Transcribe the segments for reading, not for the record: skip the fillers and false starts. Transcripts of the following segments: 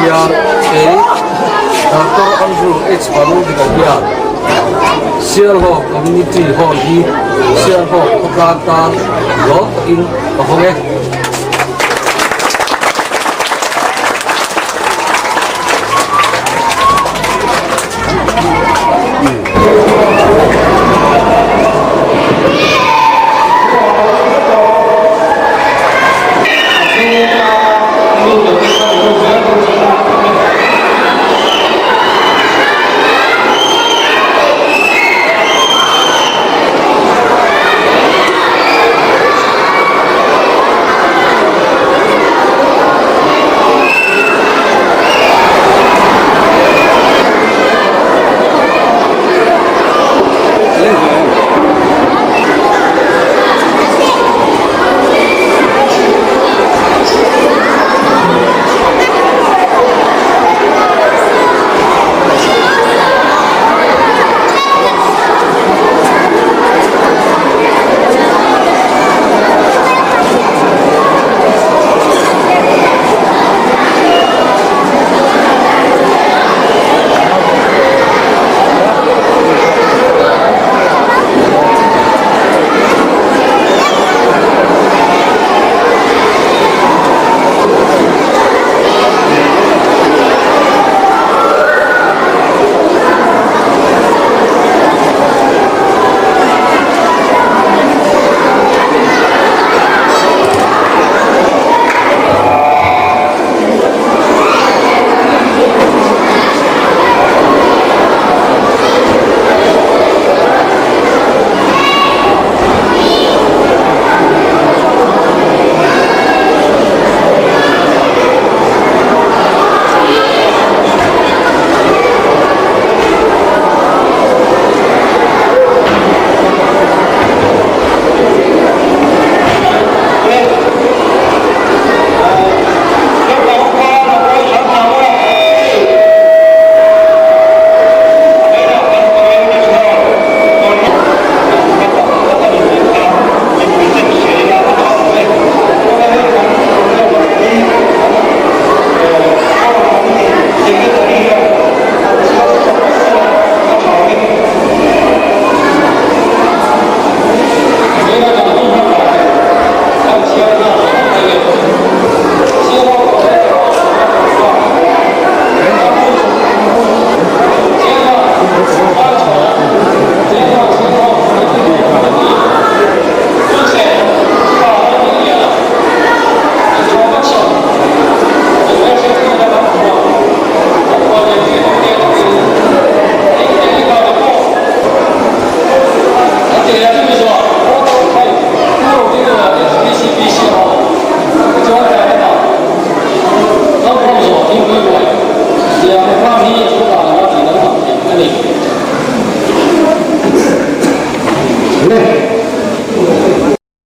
hian kei Doctor Andrew H Vanlawdika hian Sialhawk Community Hall hi Sialhawk khawtlang tan lawm takin ka hawng e.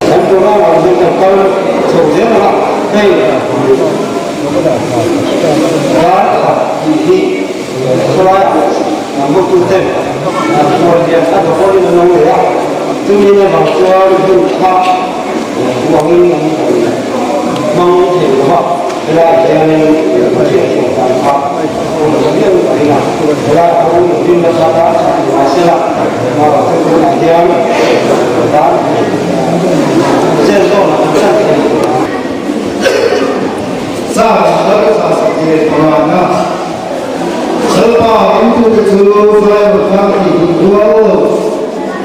Kan program ah hian kan kal chho zel ang a, hei dar khat tih hi khawlaiah hmangtu ten khual lian a dawhawlin an lo nei a, chumi avang chuan hun kha huangin an hmang thei lo va, helaiah hianin Pathian hruai dan kha awm ta viau a ring a, helaiah pawh in nasa dar khat ni mahsela tunah hian dar chen zawn a kan chan thei. Zan lalpa sakte pangana Lalpa ringtute chu Zion tlang tih duh rual lo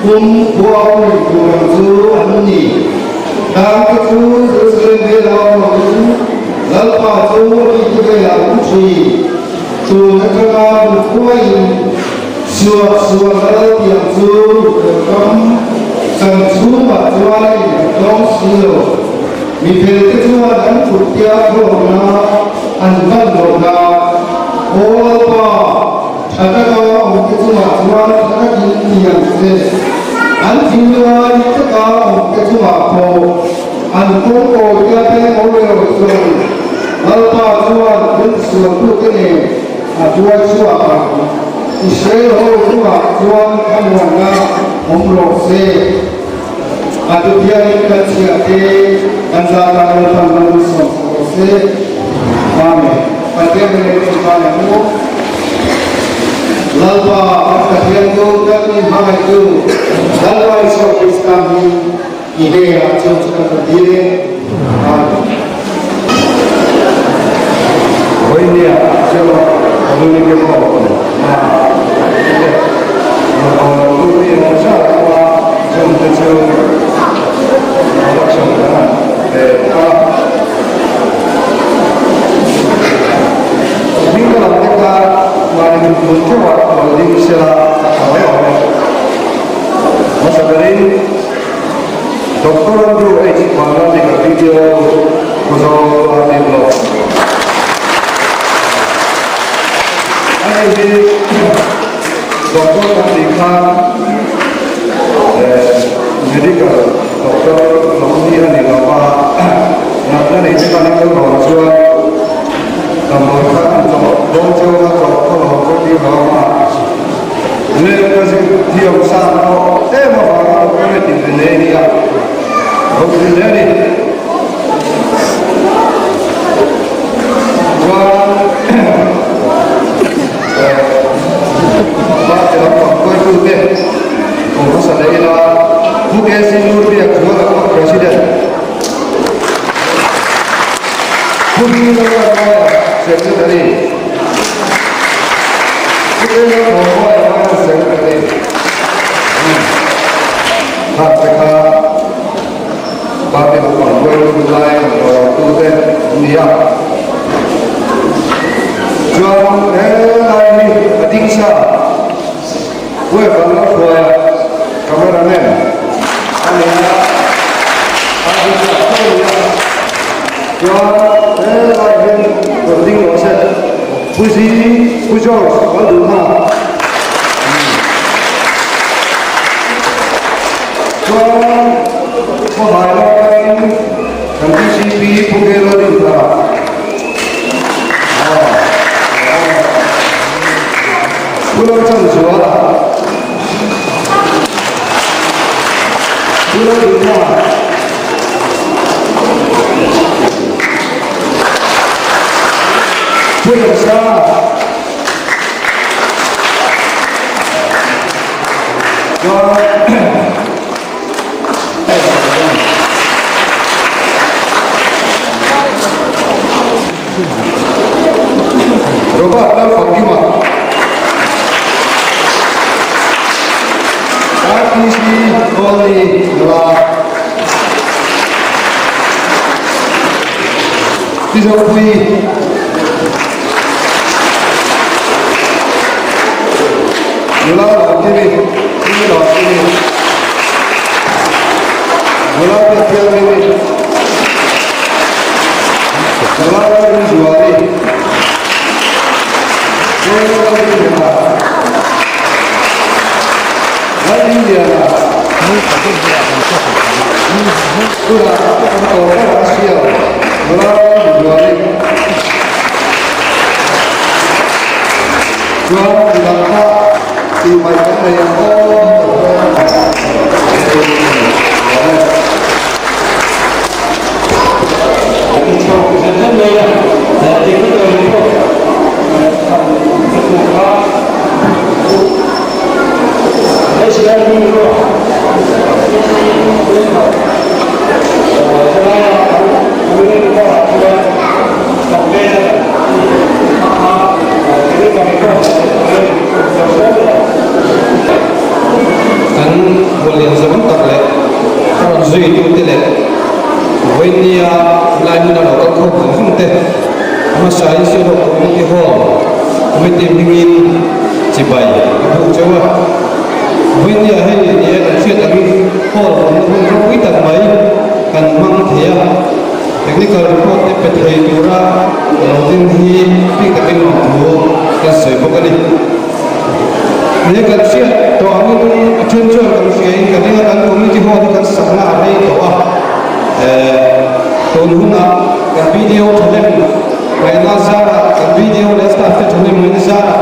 kum khua awm tur ang chu an ni. Tlangte chu Jerusalem velah awm angin Lalpa chu a mite velah awm thin. Tun atanga duh khuaiin Suah suah lal tiang chu ram chan chhungah chuan a innghat dawng si lo. Mi felte chuan an kut tia thawhna an van lo na. Aw Lalpa, tha taka awmte chungah chuan tha takin ni ang che. An thinlunga dik taka awmte chungah pawh an kawng kawi tia peng aw leh lo chuan Lalpa chuan thil sualtute nen a tuai chhuak ang. Israel ho chungah chuan thlamuanna awm rawh se. A tu hianin kan chhiah te kan zata Lalpan ram sawm sak rawh se. Amen. Pathian hi lei tawngtai ang u. Lalpa kan Pathian chu kan in hmangaihtu Lalpa Isua Krista hming i hnenah chuan chu kan rawn dil e. Amen. Vawinia Sialhawk Community Hall hma te rawn zat pawha chungte chu production kan han pe bawk a. Hming ka lam te kha mahni hun hmun theuhah lo ding sela a tha mai awm e. Hmasa berin Doctor Andrew H. Vanlalnika video Khawzawl a ding lo. Ani hi Doctor kan tih khan medical doctor lam hi a ni lo va, natna nei te kan lo rawn chuan damdawi kha an chawh dawn cheu a, chawh khaw lo chawh tir lo a, lehkha zir thiam san pawh em avanga doctorate in ri nei a ni a, ropui hle a ni. Chuan Party lampang hruaitute kum hmasa leh ila Pu KC Lurbiak Zuala pawh President, Pu Hming Lalruatmawia Secretary, Pu K Lalthawmawia Finance Secretary, Khat te kha Party lampang hruaitu lai rawn tute an ni a. Chuan helai hi a ding sa Wave an lo hruai a, cameraman a ni a, a ding sa tho a ni a. Chuan helai hian rawn ding rawh se, Pu Zi, Pu George kan duh hna. Chuan khawhai lam atangin kan DCP Pu Gelo Dinthara. Pu Lalchanzuala, Pu Lalduhthanga, Pu Remsanga, Chuan Robert Lalfakima, RTC Colony nula, Tizopui, Nula Lawmkimi, Pi Lawmkimi, Nula Biakthianghmimi, Nula Lalrinzuali, Pu Lalrinliana, Lalrinliana, Tunah kan tawp ber a siam, Nula Lalrinzuali. Chuan midang kha tih mai kan nei ang aw Kan Huallian zawng tak leh a rawn zuitute leh vawinia lai hmuna lo kal khawm zawng zawng te hmasain Sialhawk Community Hall Committee hmingin chibai a buk cheu a. Vawinia hei ni e kan hriat angin hall awmna hun ropui tak mai kan hmang thei a. Technical report te pe thei tura lo ding hi bik takin lawmthu kan sawi bawk a ni. He kan hriat tawh angin a then chuan kan hria in ka ring a, kan community hall hi kan sakna a rei tawh a, tun hunah kan video thahnem ngaihna zarah kan video leh staff te thahnem ngaihna zarah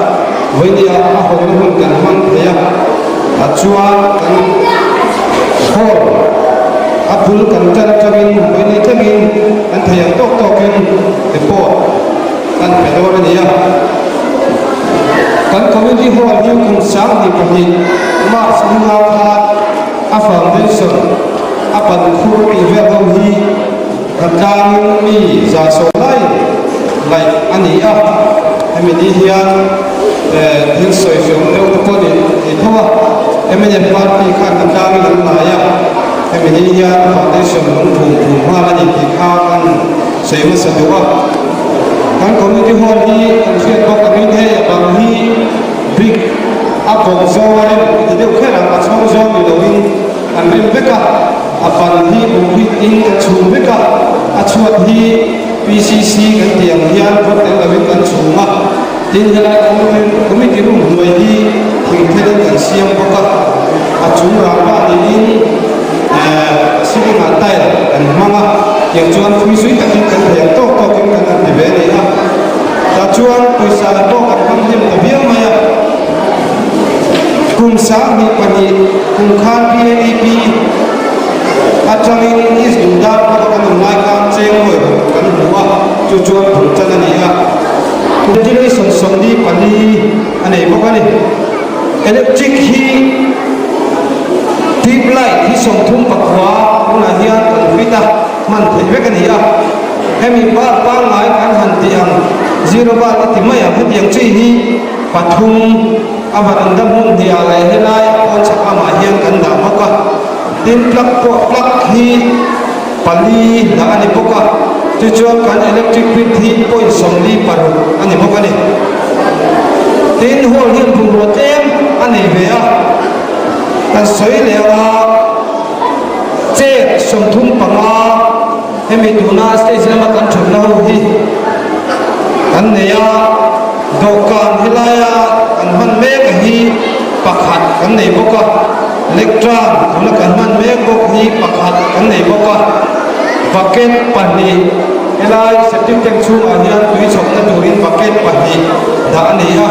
vawinia a hawnna hun kan hmang thei a, chuan kan hall a bul kan tan atangin vawinia thlengin kan thei ang tawk tawkin report kan pe dawn. dawn a ni a. Kan Community Hall hi kum 2002 March ni nga khan a foundation a ban khur tih vel ho hi Khawtlangin mi 110 laiin ngaih a ni a, hemi ni hian thil sawi fiam deuh te pawh ni ni tho a, mnf party khan khawtlangin an lai a, hemi ni hian foundation lung phum phum nghal a ni tih kha kan sawi hmasa duh a. Kan community hall hi kan hriat bawk angin hei a bang hi brick a bawk zawng a rem ti deuh kher ang, a chhawng zawng ni loin an rem vek a. A ban hi concrete in kan chhung vek a, a chhuat hi PCC kan tih ang hian vawt tel loin kan chhung a, tin helai committee room hnuai hi thingthel in kan siam bawk a, a chung rangva niin ceiling ah tile kan hmang a, tiang chuan phui zui takin kan thei ang tawk tawkin kan han ti ve a ni a, tah chuan pawisa pawh kan hmang hnem ta viau mai a. Kum 2002 kum khan PADP atangin East Lungdar khawpa kan awm lai khan cheng nuai ruk kan hmu a, chu chuan phun chan a ni a. Ventilation 44 a nei bawk a ni. Electric hi tube light hi 39 tunah hian kan fit a, hman theih vek a ni a. Hemi bulb pangngai kan han tih ang zero bulb a ti mai ang hetiang chi hi pathum a varanda hmun hniah leh helai a pawn chhak lamah hian kan dah bawk a, tin plug pawh plug hi pali dah a ni bawk a, tichuan kan electric grid hi point 46 a ni bawk a ni. Tin hall hian bungrua tlem a nei ve a, kan sawi leh ang a, chair 35 hemi tuna stage lama kan thutna ho hi kan nei a. Dawhkan helaia kan hman mek a hi pakhat kan nei bawk a, lectern tuna kan hman mek bawk hi pakhat kan nei bawk a, bucket pahnih helai septic tank chhungah hian tui chhawpna turin bucket pahnih dah a ni a,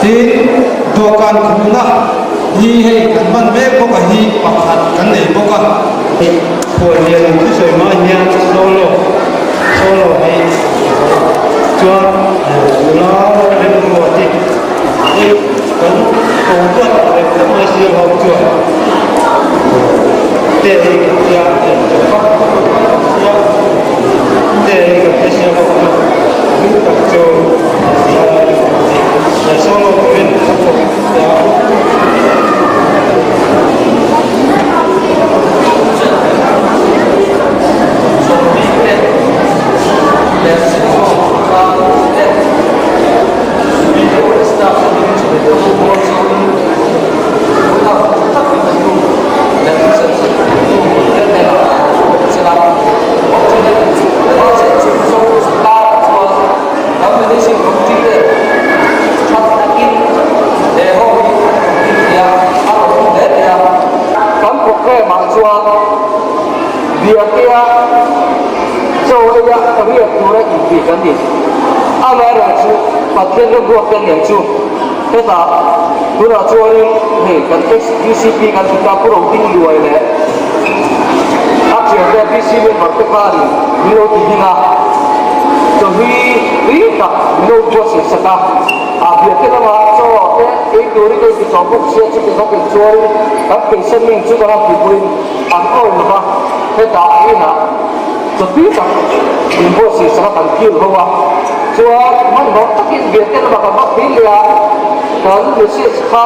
tin dawhkan khuhna hi hei kan hman mek bawk a hi pakhat kan nei bawk a. Khuallian thusawi hma hian solo solo hi chuan nula remruati hi kan ko duat reng reng mai si ho chuan te hi kan tia te hi kan tia sia ho chuan duh tak chu solo turin a ko Kan programme ah chuan Biakea chaw eia riak tura inti kan ni. Amaherawhchu Pathian remruat te nen chu hetah tunah chuanin hei kan XDCP kan ti ta Pu Roding Luai leh a thiante PC member te khanin min lo ti hming a, chawhlui tui tak min lo buatsaih sak a. A biate lama chaw te ei turin ei ti tawh bawk sia chuti kha tih chuanin kan pheisen ming chu kan han tihpuiin an awih lo va, hetah inah chaw tui tak min buatsaih sak a kan kil ho a, chuan hmanhmawh takin biate lama kan va phei leh a, kan message kha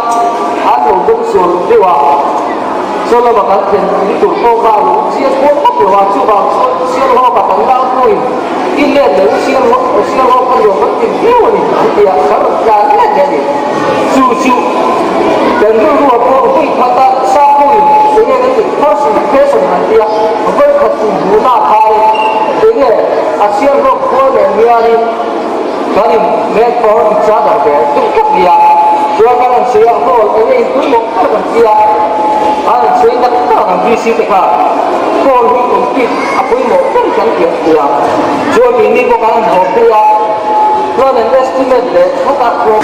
an lo dawng sual deuh a, chaw lama kan thlen ni tur pawh kha a lo chiang kual vak lo a, chuvang chuan sialhawka kan lak hnuin I let leh u sial ho sial ho kha nuam kan ti viau a ni an ti a, kan rawn tlan let leh a ni. Chu chu kan rilru ah pawh vawi khat a sa pawhin enge kan tih first impression an ti a, vawi khat inhmuhna ah khanin enge a sial hlawk khual leh mialin kan in met for each other ve deuh tlat ni a, chuan kan han sawi a hall enge in tui mawh ber kan ti a, an han sawi tak tak ang VC te kha hall hi complete A pawimawh ber kan tih a tia. Chuan keini pawh kan han haw phei a, plan and estimate leh khatah pawh.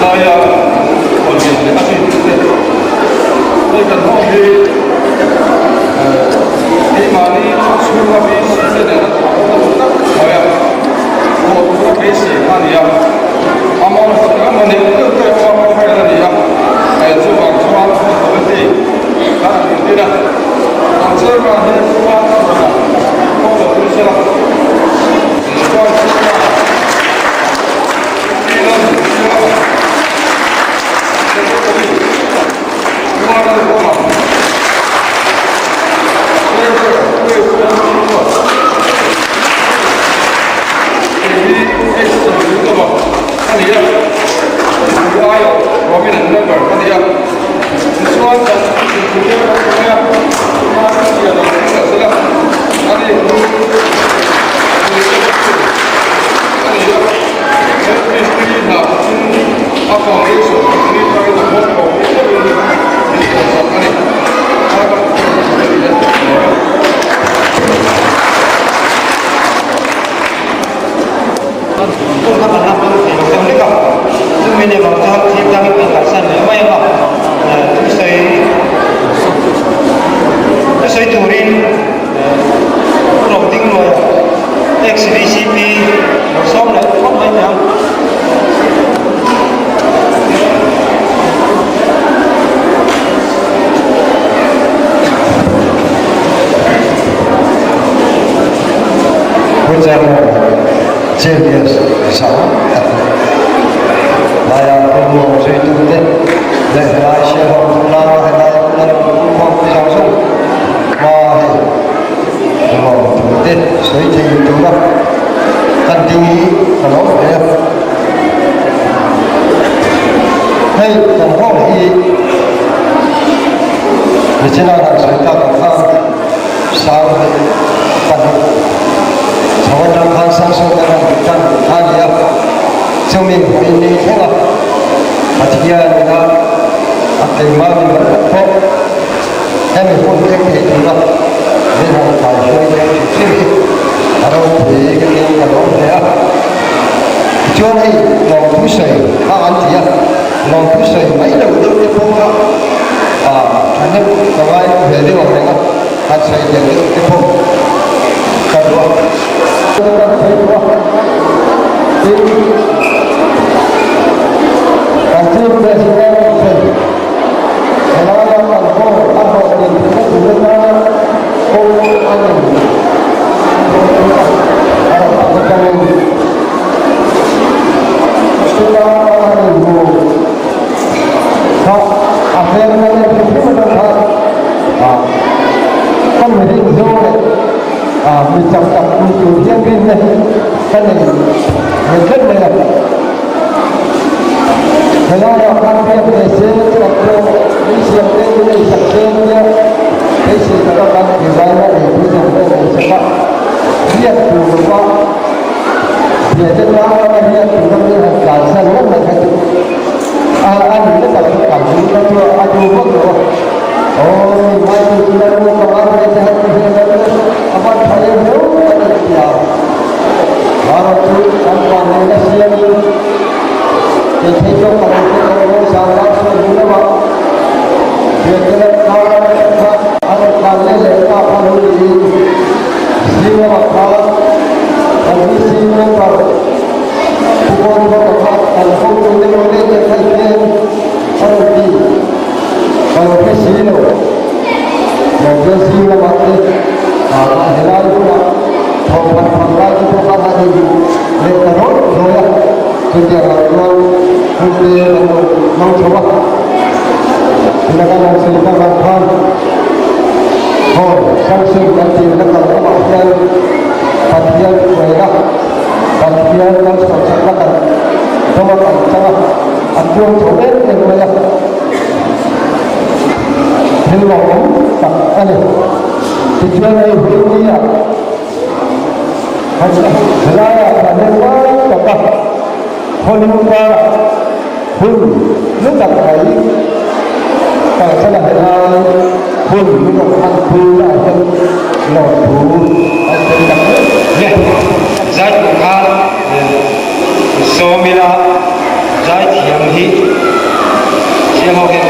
Laia khuallian leh a zui te. Chairman JBS zau tak leh laia rilruang zuitute leh helai Sialhawk khawtlanga helai hmuna rawn pungkhawmte zawng zawng hma hei lawmtute sawi thei tura kan ding hi ka lawm hle a. Hei kan hall hi Michina han sawi tak ang khan sang leh pahnih chho atang khan sanction kan han ti tan kha a ni a, chumi hmuin ni thleng a Pathian ina a keimah mi mal tak pawh hemi hun thleng thei tura min han kai hruai thleng hrim hrim hi a ropui ka tiin ka lawm hle a. Tichuan hei lawmthu sawi kha an ti a, lawmthu sawi mai lo deuh te pawh kha thahnem ka ngai ve deuh ang reng a, han sawi tel deuh te pawh ka duh a. Kan sawi duh a, tin kan Chief President sawi helaia kan hall a hlawhtlin theihna tur atana kawng a nei a rawn tak atangin chuta a han inhmu kha a hmel kan en hrim hrim atang khan ka mi rin zawng leh mi chak tak pui tur hian rinna hi ka nei ve tlat mai a. Helaiah khan biak ve se chuan pawh min siam te min ei sak se nia beisei taka kan tihzaina ei pui zawng pawh nei sak a, biak tur lova bia te tlang lama hian tuna min han tlansan ngawt mai kha chu a a nihna tak chu kan duh na chu a duh vak lo a, aw mi ngaitu chu la ru ka ngai ve che han ti hian a van tha leh viau a ni tia. Mara chu kan vanneihna siamin kei phei chuan ka lo hre tawh lo, zan dar sawi hnu lamah Biakina khan kha a rawn tlan leh leh ta kha lo niin zing lamah khan kan VC member Pu Bawlhhlawka kha kan hotute lo let leh kha i hmel a rawn ti, ka lo hre si lo. Lawmte zing lamah te helai hunah thawmhnaw phang lai te pawh khan an in leh ta rawih rawih a, chutiang ah chuan hun te kan lo hmang chho a, tuna kan han sawi tak ang khan haw sanction kan tirna kal lamah hian Pathian hruaina, Pathian malsawmsakna kan dawng a kan chang a, a tluang chho em em mai a. Thil lawmawm tak a ni. Tichuan hei Hindi-ah helaiah thahnem lai taka khawlum karah hun hlu tak mai kalsan a helai hun min rawn hmanpui ah hian lawmthu an sawi tak meuh. Nge zaitawh kha sawm ila zaithiam hi chiang ho hian.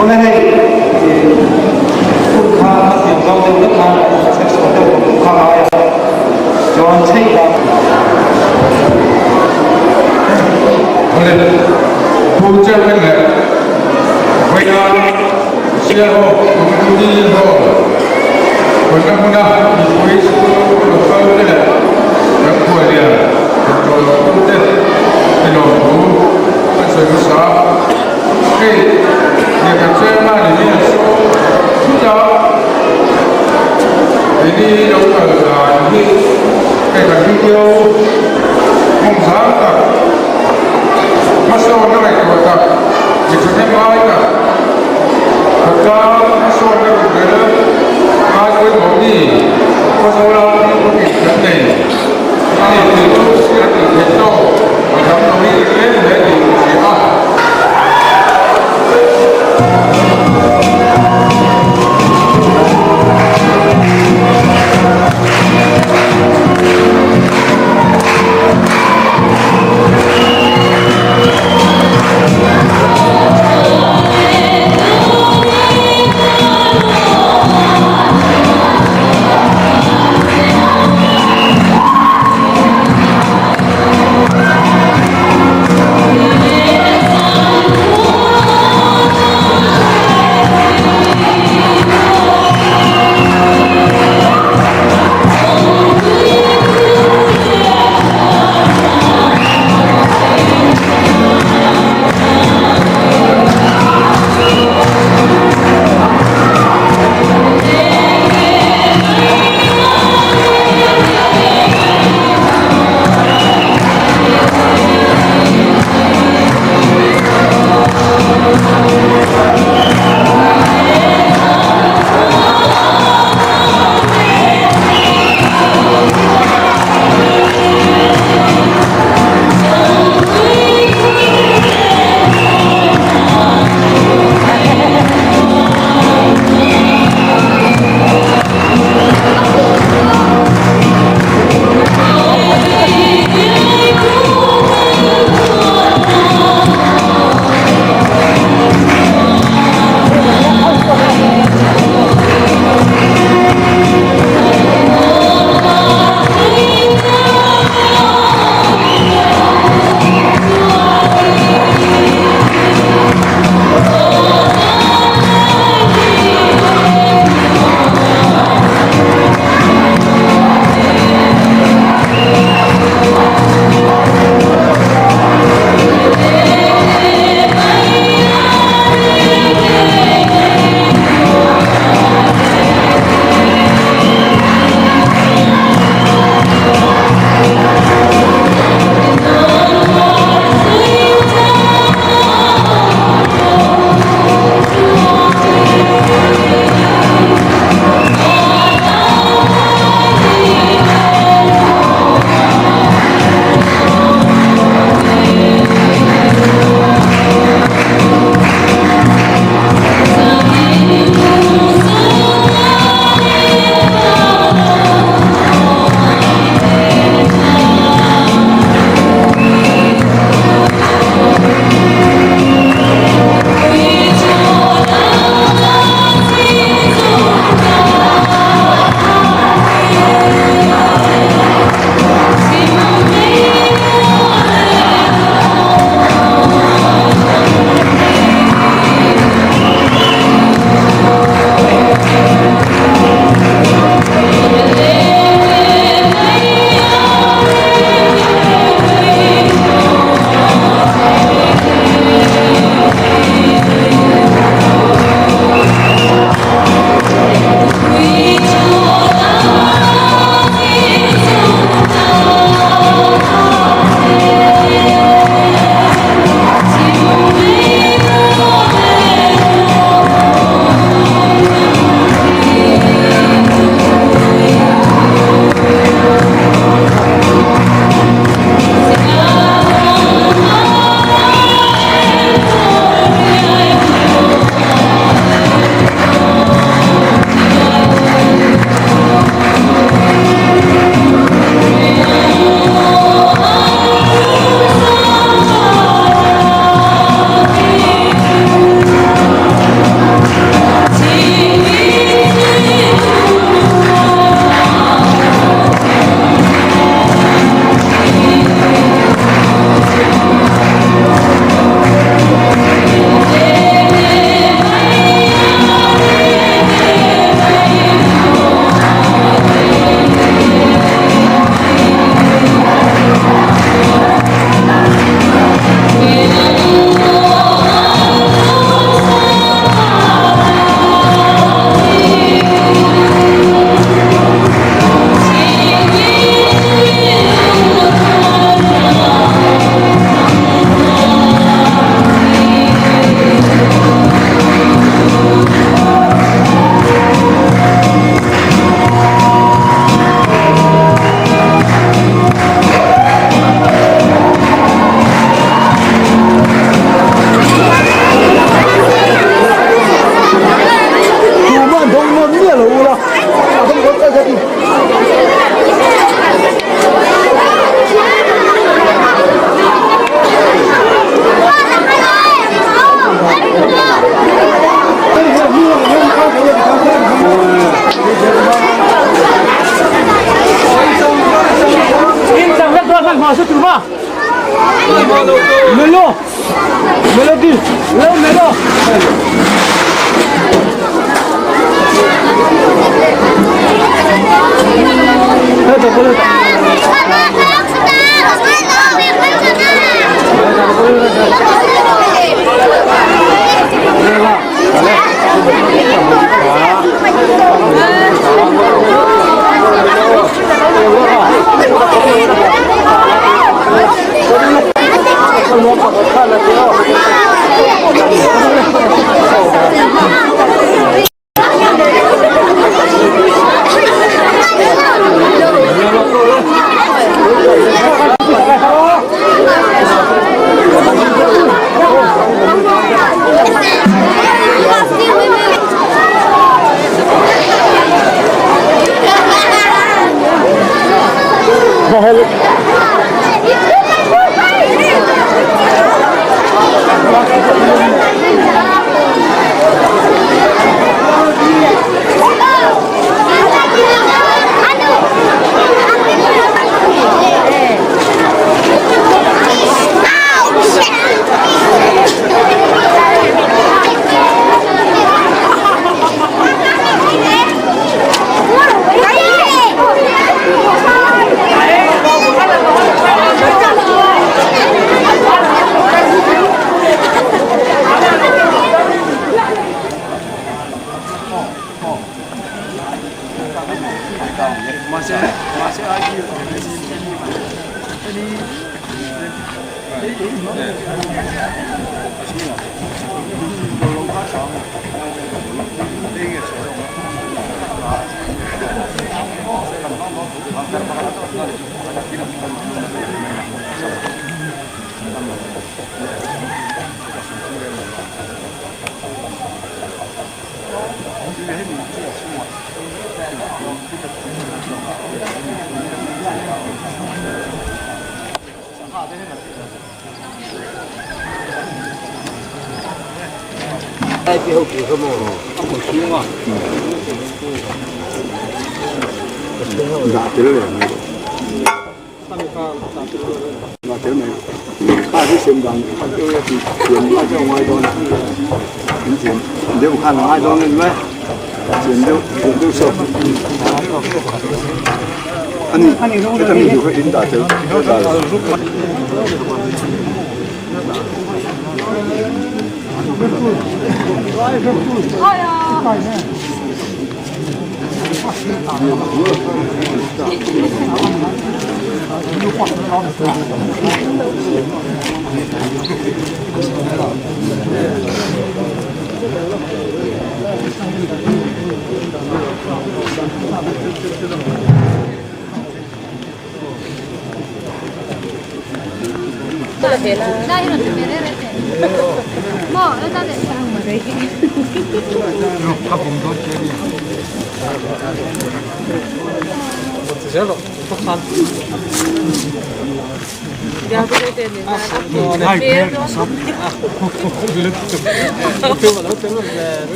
Awle hei hun kha a siam zau deuh hlek khan a chhek chhuah deuh tawh kha ngai a, chuan chheih dan. Awle Pu Chairman leh Vawiina Sialhawk Community Hall hawnna hmuna mipui sikul local te leh kan khuallian control tute i lawmthu an sawi hmasa a. Hei lehkha chairman in a sawi thut a, keini lo kal dan hi hei kan video hmawng zang tak, hmasawnna ngaihtuah tak, mi thahnem ngai tak, khawtlang hmasawnna rorel ngai pawimawh mi Khawzawla thil pawhin kan nei a ni tih chu hriat tih theih tawk a dang lo hi tlem hle tih ka hria a.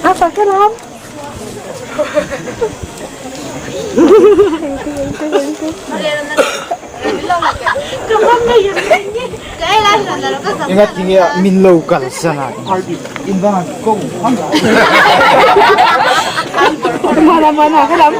Apa ka lam? Ingat tinge min lo kal sana in van kong Mana mana ka lam?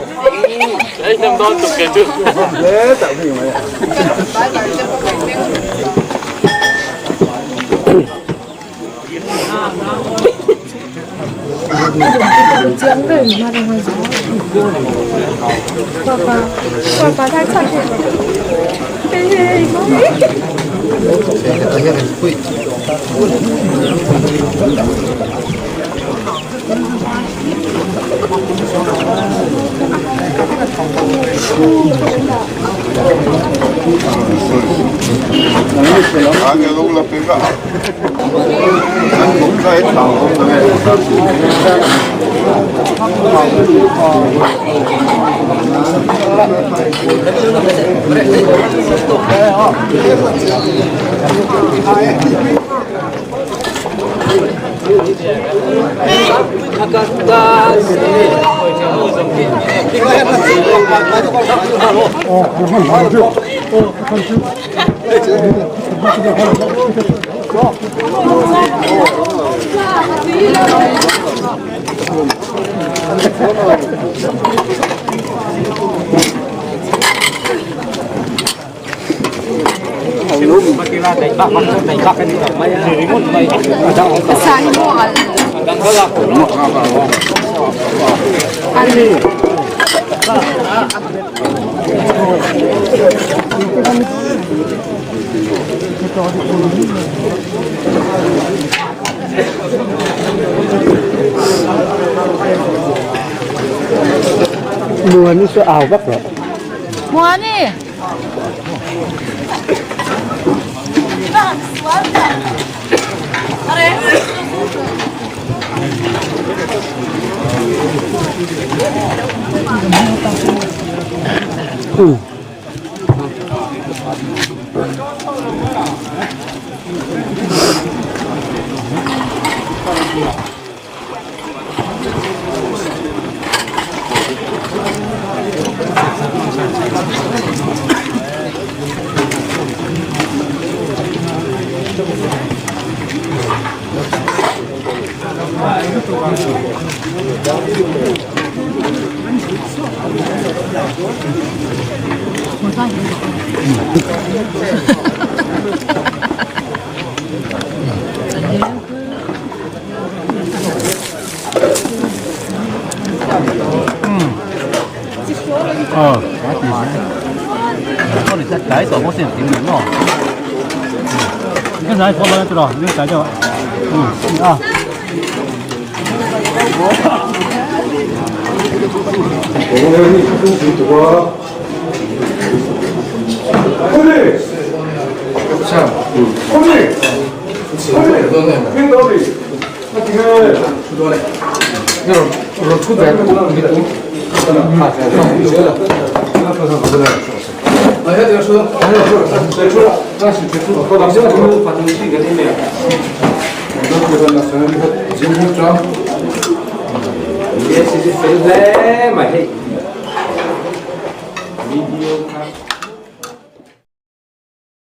Muani.